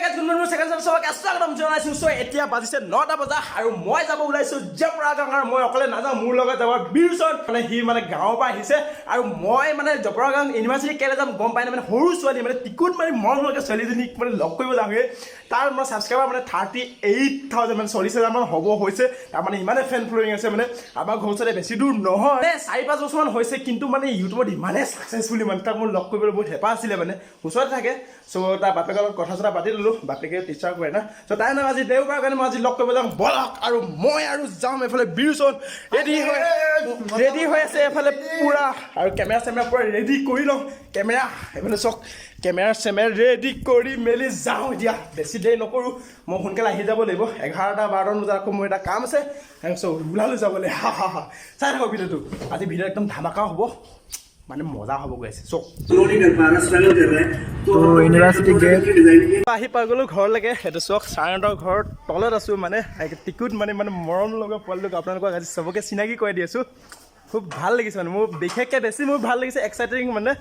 Guys, good morning. Second চবকে স্বাগতম জনাইছোঁ। চ' এতিয়া বাজিছে 9টা বজা আৰু মই যাব ওলাইছোঁ জপৰা গাঁও। আৰু মই অকলে নাযাওঁ, মোৰ লগত যাব বীৰচন। মানে সি মানে গাঁৱৰ পৰা আহিছে আৰু মই মানে জপৰা গাঁও ইউনিভাৰ্চিটি কেলৈ যাম গম পাই নাই। মানে সৰু ছোৱালী, মানে টিকুট মাৰি মৰম লগা ছোৱালীজনীক মানে লগ কৰিব যাওঁগৈ। তাৰ মানে ছাবস্ক্ৰাইবাৰ মানে 38,000, মানে 40 হাজাৰমান হ'ব হৈছে। তাৰ মানে ইমানে ফেন ফলোয়িং আছে। মানে আমাৰ ঘৰ ওচৰতে, বেছি দূৰ নহয়। মানে 4-5 বছৰমান হৈছে, কিন্তু মানে ইউটিউবত ইমানেই ছাকচেছফুলি। মানে তাক মোৰ লগ কৰিবলৈ বহুত হেঁপাহ আছিলে, মানে ওচৰতে থাকে। চ' তাৰ বাপেকৰ লগত কথা চথা পাতি ল'লোঁ। বাপেকে টিচাৰ কৰে না। চ' তাই নাম আজি দেওবাৰ কাৰণে মই আজি লগ কৰিব যাওঁ। বলক আৰু মই আৰু যাম। এইফালে বীৰচন ৰেডি হৈ আছে এইফালে পূৰা। আৰু কেমেৰা চেমেৰা পূৰা ৰেডি কৰি লওঁ। কেমেৰা এইফালে চাওক, কেমেৰা চেমেৰা ৰেডি কৰি মেলি যাওঁ। এতিয়া বেছি দেৰি নকৰোঁ, মই সোনকালে আহি যাব লাগিব। 11টা 12টামান বজাত আকৌ মোৰ এটা কাম আছে। তাৰপিছত ওলালোঁ যাবলৈ। হা হা হা, চাই থাকক ভিডিঅ'টো। আজি ভিডিঅ' একদম ধামাকা হ'ব, মানে মজা হ'ব গৈ আছে। চাওক। ग्रो नहीं कर पा रहा, स्ट्रगल कर रहा है, तो यूनिवर्सिटी गेट डिजाइन किया। আহি পাই গ'লোঁ ঘৰলৈকে। সেইটো চাওক, ছাৰহঁতৰ ঘৰৰ তলত আছোঁ। মানে টিকুট মানে মানে মৰম লগা পোৱালিটোক আপোনালোকক আজি চবকে চিনাকি কৰাই দি আছোঁ। খুব ভাল লাগিছে। মানে মোৰ বিশেষকৈ বেছি মোৰ ভাল লাগিছে, এক্সাইটিং। মানে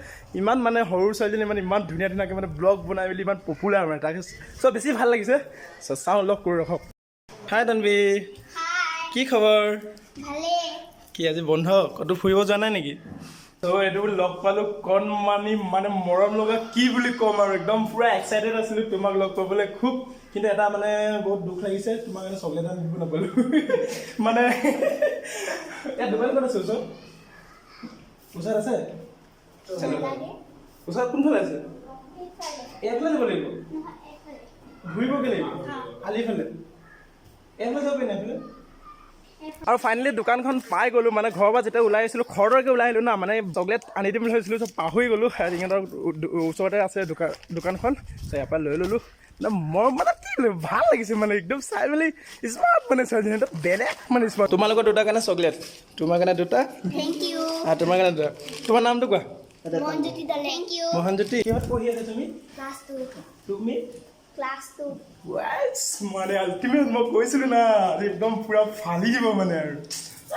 ইমান মানে সৰু ছোৱালীজনী মানে ইমান ধুনীয়া ধুনীয়াকৈ মানে ব্লগ বনাই মেলি ইমান পপুলাৰ, মানে তাকে চ' বেছি ভাল লাগিছে। চ' চাওঁ, লগ কৰোঁ, ৰখক। হাই তনবী। হাই। কি খবৰ? ভালে। কি, আজি বন্ধ, ক'তো ফুৰিব যোৱা নাই নেকি? ত' এইটো লগ পালোঁ, কণমানি, মানে মৰম লগা, কি বুলি ক'ম আৰু, একদম পূৰা এক্সাইটেড আছিলোঁ তোমাক লগ পাবলৈ খুব। কিন্তু এটা মানে বহুত দুখ লাগিছে, তোমাক কাৰণে চকলেট এটা দিব নাপালোঁ। মানে ইয়াত দোকান ক'ত আছে? ওচৰত ওচৰত আছে? ওচৰত কোনফালে আছে? সেইফালে। এইফালে যাব লাগিব? নহয়, এইফালে। ঘূৰিবগৈ লাগিব আলিফালে। এইফালে যাব পাৰি নে এইফালে? আৰু ফাইনেলি দোকানখন পাই গ'লোঁ। মানে ঘৰৰ পৰা যেতিয়া ওলাই আহিছিলোঁ, খৰধৰকৈ ওলাই আহিলোঁ না, মানে চকলেট আনি দিম বুলি ভাবিছিলোঁ, চব পাহৰি গ'লোঁ। ইহঁতৰ ওচৰতে আছে দোকানখন, ত' ইয়াৰ পৰা লৈ ল'লোঁ। মানে মই মানে কি ভাল লাগিছে, মানে একদম চাই মেলি স্মাৰ্ট, মানে ছোৱালীজনী একদম বেলেগ, মানে স্মাৰ্ট। তোমালোকৰ দুটাৰ কাৰণে চকলেট, তোমাৰ কাৰণে দুটা। Thank U. আৰু তোমাৰ কাৰণে দুটা। তোমাৰ নামটো কোৱা। মনজ্যোতি দলে। Thank U. Mohanjyoti, কিহত পঢ়ি আছে তুমি? ক্লাছ 2। তুমি? Class 2। ৱাইছ, মানে আল্টিমেট, মই কৈছিলোঁ না, আজি একদম পূৰা ফালি দিব। মানে আৰু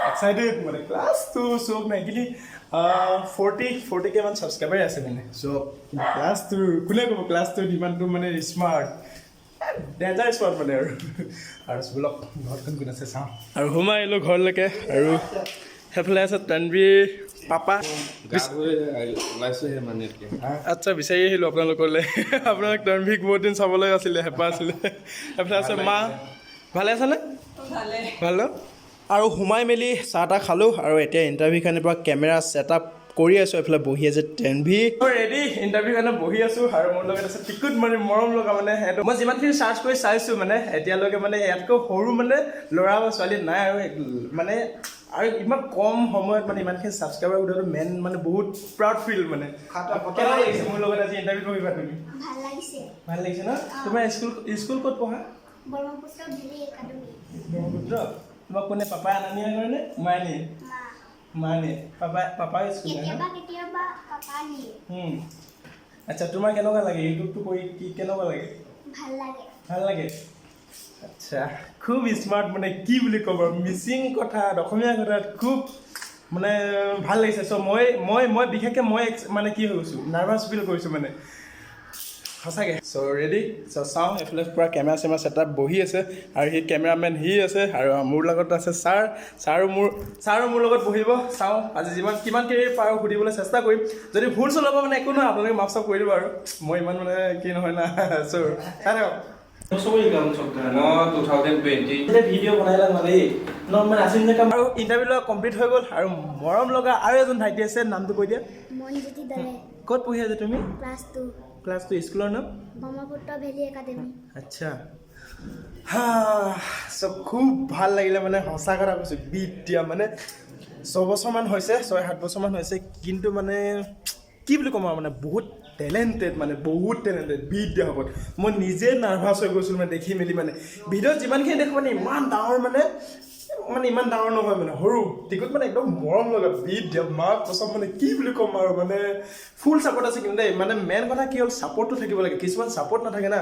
এক্সাইটেড। মানে ক্লাছ 2 চব নাই, কিন্তু 40K মান ছাবস্ক্ৰাইবাৰ আছে। মানে চব ক্লাছ 2, কোনে ক'ব ক্লাছ 2ত ইমানটো মানে স্মাৰ্ট, ডেঞ্জাৰ স্মাৰ্ট। মানে আৰু ব'লক, ঘৰত কোন কোন আছে চাওঁ। আৰু সোমাই আহিলোঁ ঘৰলৈকে আৰু সেইফালে আছে তনবীৰ পাপা। গা ধুই ওলাইছোহে মানে এতিয়া। আচ্ছা, বিচাৰি আহিলোঁ আপোনালোকলৈ। আপোনালোক তনভিক বহুত দিন চাবলৈ আছিলে, হেঁপাহ আছিলে। এইফালে আছে মা। ভালে আছেনে? ভাল ন? আৰু সোমাই মেলি চাহ তাহ খালোঁ আৰু এতিয়া ইণ্টাৰভিউ কাৰণে পৰা কেমেৰা ছেট আপ কৰি আছোঁ। এইফালে বহি আছে টেনভি। ৰেডি, ইণ্টাৰভিউ কাৰণে বহি আছোঁ আৰু মোৰ লগত আছে টিকুট, মানে মৰম লগা। মানে সেইটো মই যিমানখিনি চাৰ্চ কৰি চাইছোঁ, মানে এতিয়ালৈকে মানে ইয়াতকৈ সৰু মানে ল'ৰা বা ছোৱালী নাই। আৰু মানে আৰু ইমান কম সময়ত মানে ইমানখিনি ছাবস্ক্ৰাইবাৰ উঠাটো মেইন, মানে বহুত প্ৰাউড ফিল। মানে কেনেকুৱা লাগিছে মোৰ লগত আজি ইণ্টাৰভিউ কৰিবা তুমি? ভাল লাগিছে। ভাল লাগিছে ন? তোমাৰ স্কুল ক'ত পঢ়া? Brahmaputra valley academy. ব্ৰহ্মপুত্ৰ। তোমাক কোনে, পাপাই আনা নিয়া কৰে মায়ে নিয়ে? মা। মা নিয়ে। পাপাই স্কুল যায় ন? কেতিয়াবা কেতিয়াবা পাপা নিয়ে। আচ্ছা, তোমাৰ কেনেকুৱা লাগে ইউটিউবটো কৰি, কি কেনেকুৱা লাগে? ভাল লাগে। ভাল লাগে। আচ্ছা, খুব স্মাৰ্ট, মানে কি বুলি ক'ব আৰু, মিচিং কথাত, অসমীয়া কথাত খুব মানে ভাল লাগিছে। চ' মই বিশেষকৈ মই মানে কি হৈ গৈছোঁ, নাৰ্ভাছ ফিল কৰিছোঁ মানে সঁচাকৈ। চ' ৰেডি, চ' চাওঁ, এইফালে পূৰা কেমেৰা চেমেৰা ছেট আপ বহি আছে আৰু সি কেমেৰামেন সি আছে আৰু মোৰ লগত আছে ছাৰ। ছাৰো মোৰ লগত বহিব। চাওঁ, আজি যিমান কিমানখিনি পাৰোঁ সুধিবলৈ চেষ্টা কৰিম। যদি ভুল চুল হ'ব, মানে একো নহয়, আপোনালোকে মাফ চাফ কৰি দিব। আৰু মই ইমান মানে কি নহয় না। চ' চাই থাকক। মই 2020। ভিডিঅ' বনাই লাগ মানে ন, মানে আছিল যে কাম। আৰু ইণ্টাৰভিউ লগা কমপ্লিট হৈ গ'ল আৰু মৰম লগা আৰু এজন ভাইটি আছে, নামটো কৈ দিয়া। মনজ্যোতি দলে। ক'ত পঢ়ি আছে তুমি? ক্লাছ 2। ক্লাছ 2, স্কুলৰ নাম? Brahmaputra valley academy. আচ্ছা, হা। চব খুব ভাল লাগিলে। মানে সঁচা কথা কৈছোঁ, বিদ্যা মানে 6 বছৰমান হৈছে, 6-7 বছৰমান হৈছে, কিন্তু মানে কি বুলি ক'ম আৰু, মানে বহুত টেলেণ্টেড, মানে বহুত টেলেণ্টেড বিদ্যাসকল। মই নিজে নাৰ্ভাছ হৈ গৈছিলোঁ মানে দেখি মেলি। মানে ভিডিঅ'ত যিমানখিনি দেখোঁ, মানে ইমান ডাঙৰ, মানে ইমান ডাঙৰ নহয়, মানে সৰু টিকুট, মানে একদম মৰম লগা বিদ্যা, মা কচম। মানে কি বুলি ক'ম আৰু, মানে ফুল ছাপৰ্ট আছে কিন্তু দেই। মানে মেইন কথা কি হ'ল, ছাপৰ্টটো থাকিব লাগে। কিছুমান ছাপৰ্ট নাথাকে না,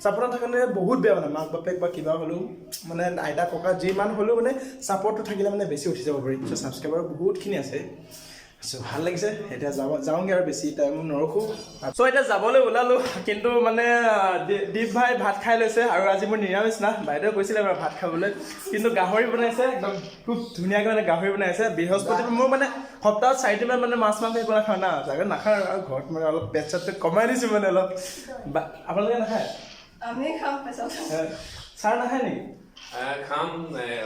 ছাপৰ্ট নাথাকিলে বহুত বেয়া। মানে মাক বাপেক বা কিবা হ'লেও, মানে আইতা ককা যিমান হ'লেও, মানে ছাপৰ্টটো থাকিলে মানে বেছি উঠি যাব পাৰি। চ' ছাবস্ক্ৰাইবাৰ বহুতখিনি আছে। চ' ভাল লাগিছে। এতিয়া যাব যাওঁগৈ আৰু, বেছি টাইম নৰখোঁ। চ' এতিয়া যাবলৈ ওলালোঁ, কিন্তু মানে দীপ ভাই ভাত খাই লৈছে আৰু আজি মোৰ নিৰামিষ না। বাইদেৱে কৈছিলে বাৰু ভাত খাবলৈ, কিন্তু গাহৰি বনাইছে একদম খুব ধুনীয়াকৈ, মানে গাহৰি বনাইছে। বৃহস্পতি মোৰ মানে সপ্তাহত 4 দিনমান মানে মাছ মাংস একো নাখাওঁ না, চাগে নাখাওঁ আৰু ঘৰত মানে অলপ পেট চেটটো কমাই দিছোঁ মানে অলপ। আপোনালোকে নাখায়? আমি খাম পিছত। ছাৰ নাখায় নেকি? খাম,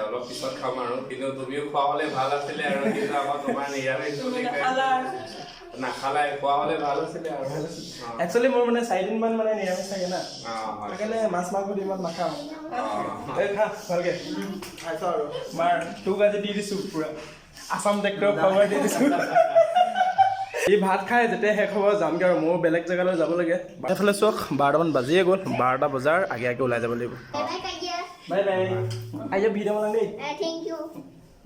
অলপ পিছত খাম আৰু। কিন্তু তুমিও খোৱা হ'লে ভাল আছিলে আৰু, কিন্তু আকৌ তোমাৰ নিৰামিষ তুমি বুলি কৈ নাখালা আৰু। নাখালাই, খোৱা হ'লে ভাল আছিলে আৰু। একচুৱেলি মোৰ মানে 4 দিনমান মানে নিৰামিষ থাকে না, অ, হয়। সেইকাৰণে মাছ মাংস ইমান নাখাওঁ। এই খা ভালকে। খাইছ আৰু মাৰ তোক আজি দি দিছো পুৰা আছাম ট্ৰেক্টৰ পাৱাৰ দি দিছো। ই ভাত খাই যেতিয়া শেষ হ'ব যামগৈ আৰু, ময়ো বেলেগ জেগালৈ যাব লাগে। এইফালে চাওক, 12টামান বাজিয়ে গ'ল। 12টা বজাৰ আগে আগে ওলাই যাব লাগিব। বাই বাই কাজিয়া। বাই বাই, আহিব ভিডিঅ' বনাম দেই। Thank U.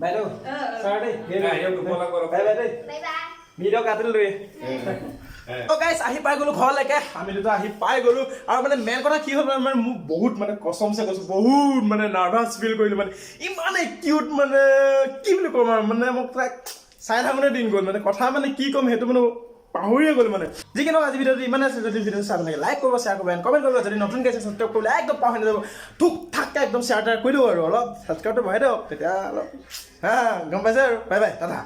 বাইদেউ, ছাৰ দেই। আহিব, দুপলা কৰক। বাই বাই দেই। Bye bye. ভিডিঅ' কাটিলো দেই। অ' গাইছ, আহি পাই গ'লো ঘৰলৈকে। আমি দুটা আহি পাই গ'লো আৰু মানে মেইন কথা কি হ'ল, মানে মোক বহুত মানে কচমছে কৈছোঁ, বহুত মানে নাৰ্ভাছ ফিল কৰিলোঁ। মানে ইমানেই কিউট, মানে কি বুলি ক'ম আৰু, মানে মোক তাইক চাই থাকোঁতে দিন গ'ল। মানে কথা মানে কি ক'ম সেইটো মানে পাহৰিয়ে গ'লো। মানে যি কি নহওক, আজি ভিডিঅ'টো ইমানে আছে। যদি ভিডিঅ'টো চাই আপোনালোকে লাইক কৰিব, শ্বেয়াৰ কৰিব এণ্ড কমেণ্ট কৰিব। যদি নতুনকৈ আছে, ছাবস্ক্ৰাইব কৰিবলৈ একদম পাহৰি নাযাব। থুক থাককৈ একদম শ্বেয়াৰ টেয়াৰ কৰি দিব আৰু অলপ ছাবস্ক্ৰাইবটো বঢ়াই দিয়ক, তেতিয়া অলপ হা গম পাইছে আৰু। Bye bye, tata.